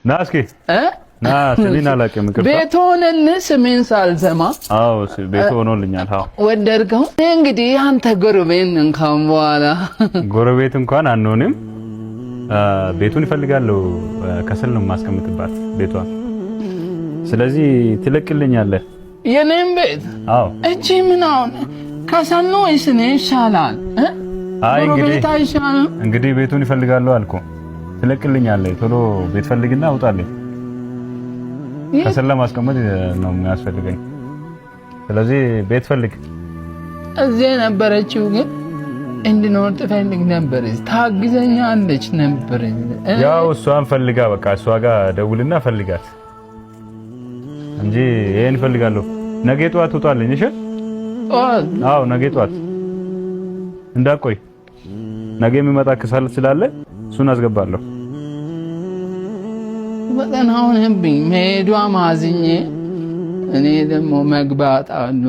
ና እስኪ ና። ስሜን አላውቅም። ይቅርታ። ቤት ሆነልህ ስሜን ሳልሰማ? አዎ፣ ቤት ሆኖልኛል። አዎ። ወደድከው? እንግዲህ አንተ ጎረቤት ነን ካሁን በኋላ። ጎረቤት እንኳን አንሆንም። ቤቱን እፈልጋለሁ። ከሰል ነው የማስቀምጥባት ቤቷን። ስለዚህ ትለቅልኛለህ? የኔም ቤት? አዎ። እቺ ምን አሁን ከሰል ነው ወይስ እኔ ይሻላል? አይ እንግዲህ ጎረቤት አይሻልም? እንግዲህ ቤቱን እፈልጋለሁ አልኩ። ትለቅልኛለህ? ቶሎ ቤት ፈልግና አውጣልኝ። ከሰል ለማስቀመጥ ነው የሚያስፈልገኝ። ስለዚህ ቤት ፈልግ። እዚህ የነበረችው ግን እንድኖር ትፈልግ ነበር። ታግዘኛለች ነበር። ያው እሷን ፈልጋ በቃ እሷ ጋር ደውልና ፈልጋት እንጂ ይሄን እፈልጋለሁ። ነገ ጠዋት ትውጣልኝ። እሺ? ጠዋት? አዎ፣ ነገ ጠዋት እንዳቆይ። ነገ የሚመጣ ከሰል ስላለ እሱን አስገባለሁ። በጣም ሆነብኝ። መሄዷ ማዝኜ እኔ ደግሞ መግባት አሉ።